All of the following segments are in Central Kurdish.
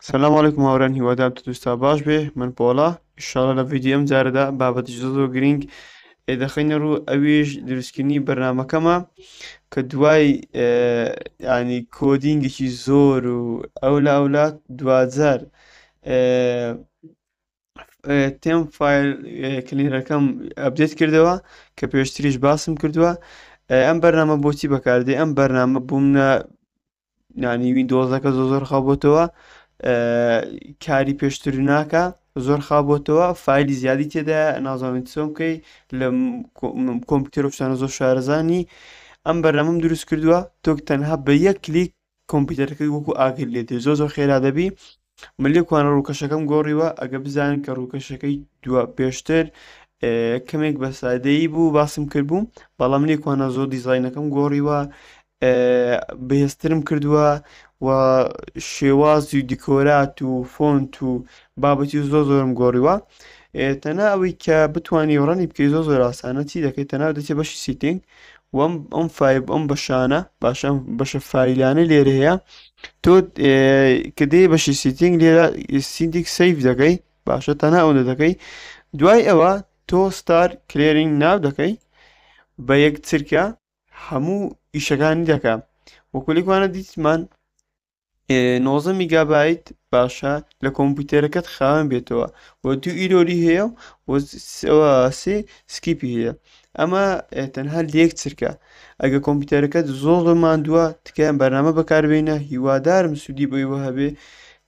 سلام علیکم هاوران هیوادارم تەندروستا باش بێ من پۆڵا ئیشاڵە لە ڤیدیۆ ئەم جارەدا بابەتی زۆر زۆر گرنگ دەخەینە ڕوو ئەویش دروستکردنی بەرنامەکەمە کە دوای ینی coding ێکی زۆر و ئەولا ئەولا دواجار Temp File Cleaner ەکەم update کردەوە کە پێشتریش باسم کردووە ئەم بەرنامە بۆچی بەکاردێ ئەم بەرنامە بوومنە یانی Windows ەکە زۆر زۆر خاوبۆتەوە کاری پێشتر ناکە زۆر خاوبۆتەوە فایلی زیادی تێدا نازانین چۆن بکەی لە کۆمپیوتەر و شتانە زۆر شارەزانی ئەم بەرنامەم دروست کردووە تۆ تەنها بە یەک کلیک کۆمپیوتەرەکەی وەکو ئاگر لێ دێ زۆر زۆر خێرا دەبی من لێکوانە ڕووکەشەکەم گۆڕیوە ئەگە بزانن کە ڕووکەشەکەی دووە پێشتر کەمێک بە سادەیی بوو باسم کردبوو بەڵام لێکوانە زۆر دیزینەکەم گۆڕیوە بەهێزترم کردووە و شێوازی و دیکۆرات و font و بابەتی زۆر زۆرم گۆڕیوە تەنها ئەوەی کە بتانی run ی بکەی زۆر زۆر ئاسانە چی دەکەیت تەنها دەچێت بەشی setting وەم ئەم فایل ئەم بەشانە باشە بەشە فایلانە لێرە هەیە تۆ کە دێ بەشی setting لێرە setting save دەکەی باشە تەنها ئەوەندە دەکەی دوای ئەوە تۆ start clearing now دەکەی بە یەک چرکە هەموو ئیشەکانی دەکا وەکو لێکوانە دیتمان 19 میگابایت باشە لە کۆمپیوتەرەکەت خاوێن بێتەوە و دوو error ی هەیە و سێ skip ی هەیە ئەمە تەنها لێک چرکە ئەگە کۆمپیوتەرەکەت زۆر زۆر ماندووە تکایە بەرنامە بەکاربێنە هیوادارم سوودی بۆ ئێوە هەبێ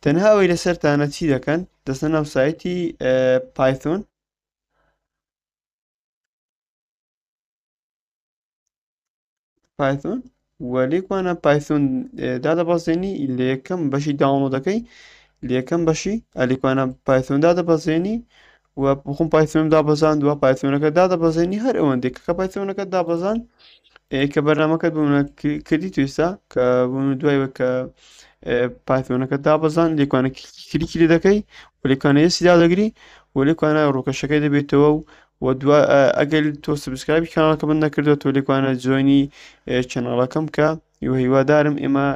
تەنها ئەوەی لەسەرتانە چی دەکەن دەستە ناو سایتی Python Python و لێکوانە Python دادەبەزێنی لە یەکەم بەشی download ەکەی لە یەکەم بەشی ئەلیکوانە Python دادەبەزێنی و بخۆم Python دابەزاندووە Python ەکە دادەبەزێنی هەر ئەوەندێک کە Python ەکە دابەزان کە بەرنامەکەت بۆ کردی توێستا کە بۆ دوای کە Python ەکە دابەزان لێکوانە کلیکی لێ دەکەی و لێکوانە yes ی دادەگری و لێکوانە ڕووکەشەکەی دەبێتەوە و و دوا ئەگەر تۆ subscribe ی کەناڵەکە من نەکردووە تۆ لێکوانە join ی channel ەکەم بکە و هیوادارم ئێمە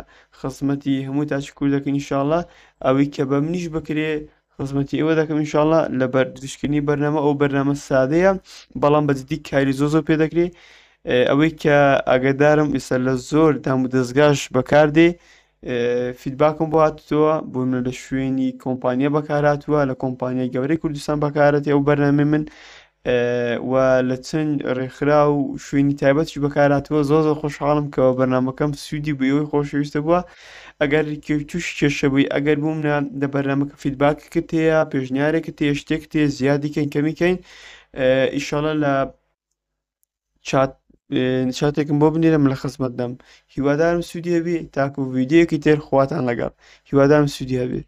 خزمەتی هەموو تاچی کوردەکەین ئینشاءاللە ئەوەی کە بە منیش بکرێ خزمەتی ئێوە دەکەم ئینشاءاللە لە بەر دروستکردنی بەرنامە ئەو بەرنامە سادەیە بەڵام بە جدی کاری زۆ زۆر پێ دەکرێ ئەوەی کە ئاگادارم ئێستا لە زۆر دام و دەستگاش بەکاردێ feedback م بۆ هاتووە بۆ منە لە شوێنی کۆمپانیا بەکارهاتووە لە کۆمپانیای گەورەی کوردستان بەکارەتی ئەو بەرنامەی من و لە چەند ڕێکخرا و شوێنی تایبەتیش بەکارهاتووە زۆر زۆر خۆشحاڵم کەەوە بەرنامەکەم سوودی بۆ ئێوەی خۆشەویستە بووە ئەگەر تووش کێشە بووی ئەگەر بووم لە بەرنامەکە feedback ێکت هەیە پێشنیارێکت هەیە شتێکت هەیە زیادی کەین کەمی کەین ئیشەڵە لە چات چاتێکم بۆ بنێرە من لە خزمەتدام هیوادارم سوودی هەبێ تاکو ڤیدیۆیەکی تر خواتان لەگەڵ هیوادارم سوودی هەبێ.